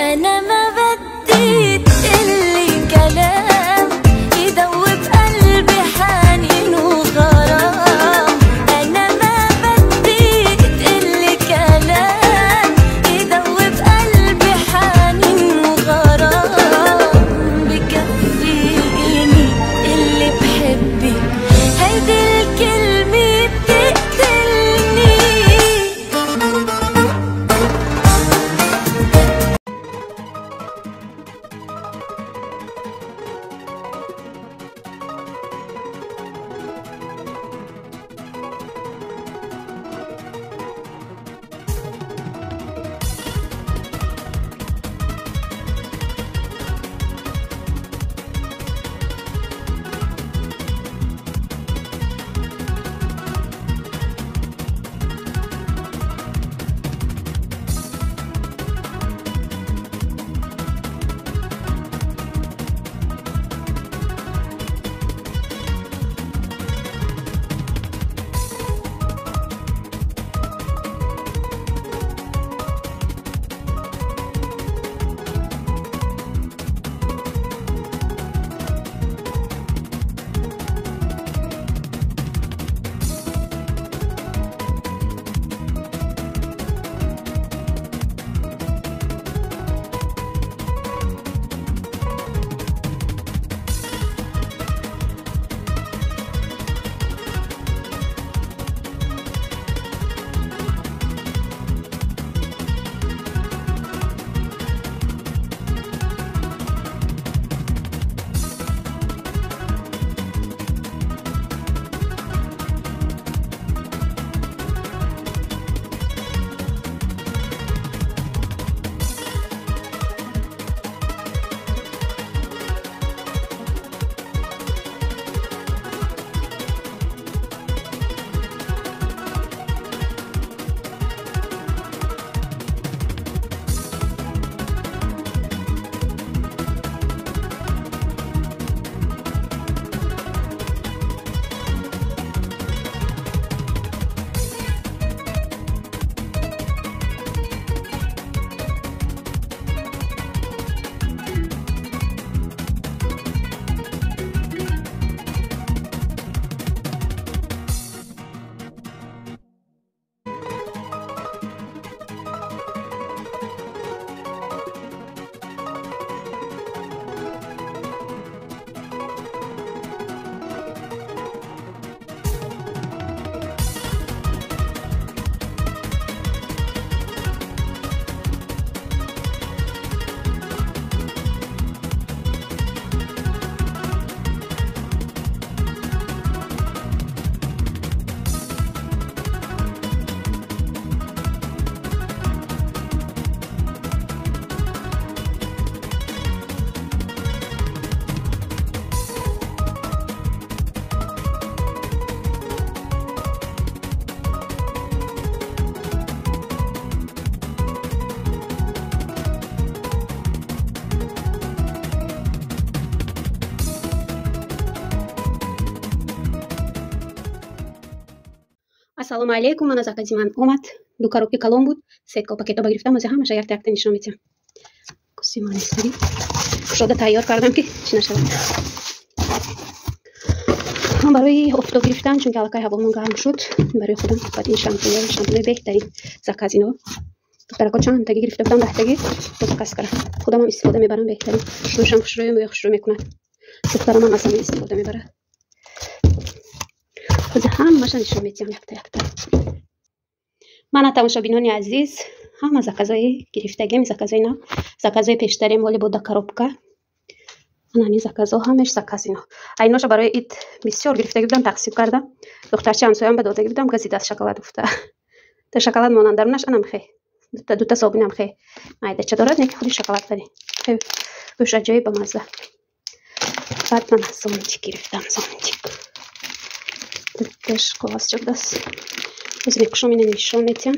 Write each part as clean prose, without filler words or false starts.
أنا ما بدي تقلي كلام يدوب قلبي حنين وغرام، أنا ما بدي تقلي كلام يدوب قلبي حنين وغرام، بكفيني اللي بحبك هيدي الكلمة بتقتلني. Ассалому алейкум, мана закази ман омад. Ду коробки калон буд, сетка пакето гирифтам, ози ҳамаша якта якта нишон медиҳам. Куси ман истари. Кушода тайёр кардам ки чӣ нашавад. Ман барои офтоб гирифтам, чунки аллакай ҳавомон гарм шуд. Барои худам баъд ин шампунё, шампунои беҳтарин заказ ино. Духтарако чандтаги гирифта будам, даҳтаги бо заказ кардам. Худамам истифода мебарам беҳтарин. Хушрӯшам хушрӯ, мӯи хушрӯ мекунад. Духтарамам аз ҳамин истифода мебарад. Ҳозир ҳамаша нишон медиҳам якта якта. Мана тамошобинони азиз, ҳама заказҳои гирифтагиам, заказҳои нав, заказҳои пештарем ҳоли буда коробка. Мана ҳамин заказҳо ҳамаш заказ ино. Айноша барои ид бисёр гирифтагӣ будам, тақсим кардам. Духтарча ҳамсоям ба додагӣ будам, газида аз шоколад гуфта. Та шоколад монанд дарунаш анам хе. Дута собинам хе. Майдача дорад, не ки худи шоколад бари. Хе, бӯш аҷоиб ба мазза. Баъд ман зонтик гирифтам, зонтик. Дуташ коғазча будааст. Боз мекушам, ина нишон медиҳам.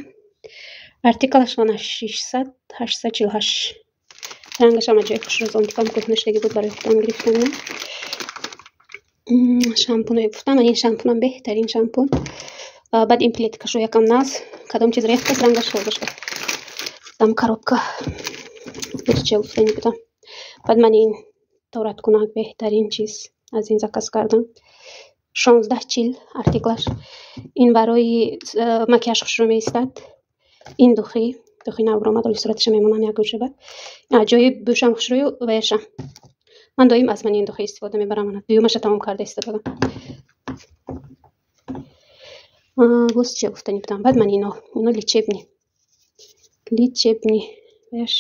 Артикалаш мана шишсад ҳаштсад чилу ҳашт. Рангашам аҷоиб хушрӯ, зонтикам кӯҳнаштагӣ буд, барои худам гирифтам. Шампуное гуфтам, ин шампунам беҳтарин шампун. Баъд ин плеткашо якам наз, кадом чиз рехтаст, рангаш тоза шуд. Там коробка. чӣ гуфтани будам. Баъд ман ин тораткунак беҳтарин чиз аз ин заказ кардам. 16,40 артиклаш. Ин барои макияж хушрӯ меистад. Ин духи, духи нав омад, оли сураташа мемонам як гӯша бад. Аҷоиб бӯшам хушрӯю ваяшам. Ман доим аз ман ин духи истифода мебарам. Дуюмаша тамом карда истифода. Боз чӣ гуфтани будам. Баъд ман ино, ино лечебный. Лечебный. Ваяш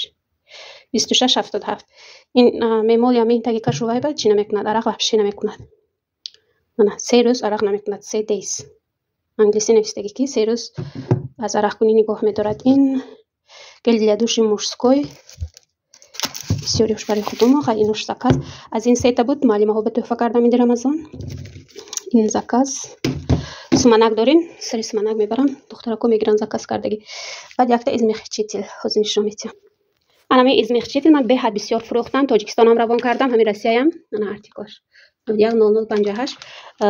26,77. Ин мемол ям ин таги кашу вай бад чӣ намекунад, арақ вообще намекунад. Мана 3 рӯз арақ намекунад, 3 days. Англисӣ навиштагӣ ки 3 рӯз аз арақкунӣ нигоҳ медорад. Ин гель для души мужской. Бисёриҳош барои худумо, хай инош заказ. Аз ин сета буд, муаллимаҳо ба тӯҳфа кардам иди Рамазон. Ин заказ. Суманак дорем, сари суманак мебарам, духтарако мегиранд заказ кардагӣ. Баъд якта измягчитель ҳозир нишон медиҳам. Ана ҳамин измягчитель ман беҳад бисёр фурӯхтам, Тоҷикистонам равон кардам, ҳамин Россияям. Ана артиклаш 010058.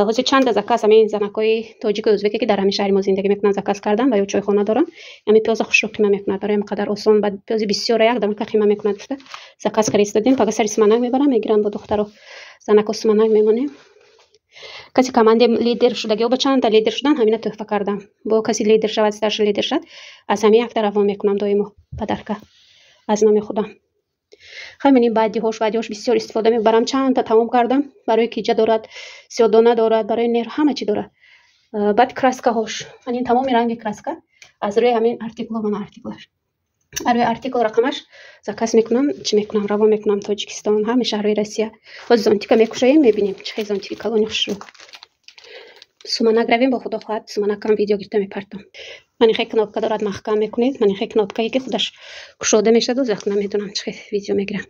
Ҳозир чанда заказ ҳамин занакҳои тоҷику ӯзбеке ки дар ҳамин шаҳри мо зиндагӣ мекунанд заказ кардам ва ё чойхона дорам. Ҳамин пиёза хушрӯ қима мекунад, барои ҳам қадар осон, баъд пиёзи бисёра як дамака қима мекунад гуфта заказ карда истодем. Пага сари суманак мебарам, мегиранд бо духтаро занако суманак мемонем. Каси команде лидер шудагиҳо ба чанда лидер шудан ҳамина тӯҳфа кардам. Бо каси лидер шавад, старший лидер шавад, аз ҳамин якта равон мекунам доимо подарка аз номи худам. Хай ман ин баъдиҳош, баъдиҳош бисёр истифода мебарам, чандта тамом кардам. Барои киҷа дорад, сиёдона дорад, барои нерв ҳама чӣ дорад. Баъд краскаҳош, ман ин тамоми ранги краска аз рӯи ҳамин артикуло, ман артикулаш. Аз рӯи артикул рақамаш заказ мекунам, чӣ мекунам, равон мекунам Тоҷикистон, ҳамаи шаҳрҳои Россия. Ҳозир зонтика мекушоем, мебинем чӣ хел зонтики калони хушрӯ. Суманак равем, бо худо хоҳад, суманакам видео гирифта мепартам. Ман ин хел кнопка дорад, маҳкам мекунед. Ман ин хел кнопкае ки худаш кушода мешавад, зах намедонам чӣ хел видео мегирам.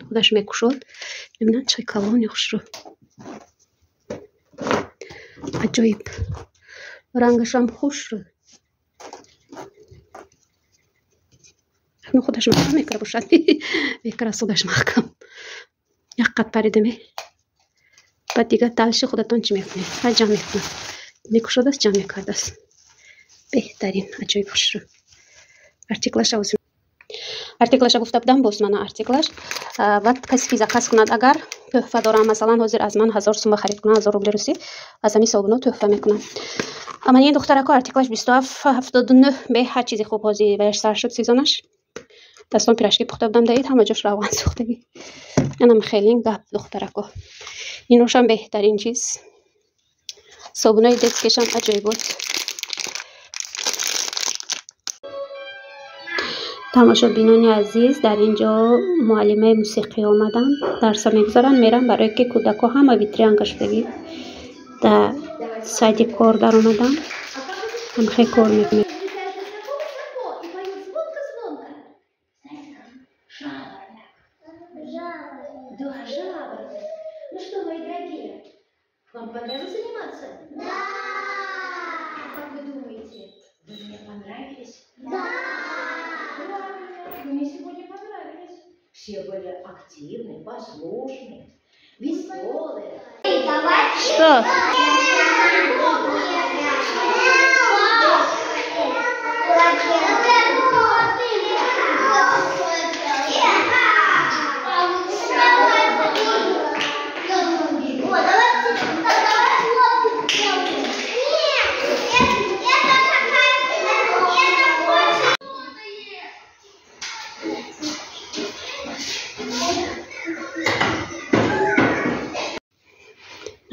Худаш мекушод. Мебинам чӣ хел калони хушрӯ. Аҷоиб. Рангашам хушрӯ. Ну худаш маҳкам мекара бошад. Мекара худаш маҳкам. Як қат паридаме. Баъд дигар дальше худатон чӣ мекунед? Ҳай ҷамъ мекунад. Мекушодааст, ҷамъ мекардааст. Беҳтарин, аҷоиб хушрӯ. Артиклаша ҳозир артиклаша гуфта будам, боз мана артиклаш. Баъд касе ки заказ кунад, агар тӯҳфа дорам, масалан ҳозир аз ман 1000 сум харид кунад, 1000 рубли русӣ, аз ҳамин собуно тӯҳфа мекунам. Аман ин духтарако артиклаш 27,79, беҳад чизи хуб ҳозир ваяш сар шуд сезонаш. Дастон пирашки пухта будам даид, ҳама ҷош равған сӯхтагӣ. Анам хелин гап духтарако. Иношам беҳтарин чиз. Собунои детскишам аҷоибот. Тамошобинони азиз, дар ин ҷо муаллимаи мусиқӣ омаданд, дарса мегузаранд, мерам барое ки кӯдакҳо ҳама витрянка шудагӣ дар сайти кор даромаданд, ҳам хел кор мекунанд. Ну что, мои дорогие, вам понравилось заниматься? Да! Как вы думаете, вы мне понравились? Да! Правильно, вы мне сегодня понравились. Все были активны, послушны, веселые. Что?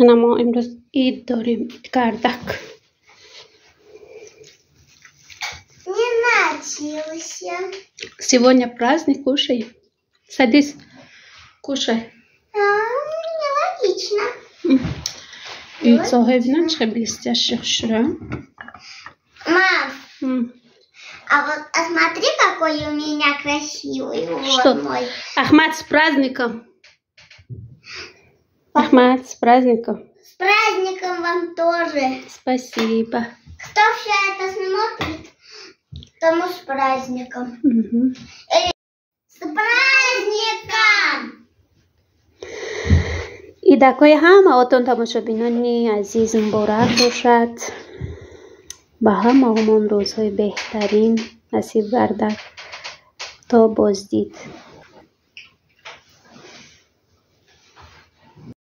Ана мо имрӯз ид дорем, ид кардак. Не начался. Сегодня праздник, кушай. Садись, кушай. Логично. Яйцо бинам чӣ блестящий хушрӯ. Мам, а вот смотри, какой у меня красивый. Что? Вот мой. Ахмад, с праздником. Ахмад, с праздником. С праздником вам тоже. Спасибо. Кто все это смотрит, тому с праздником. Угу. С праздником! Идакҳои ҳамаотон тамошобинони азиз муборак бошад. Ба ҳамаҳомон рӯзҳои беҳтарин насиб гардад. То боздид.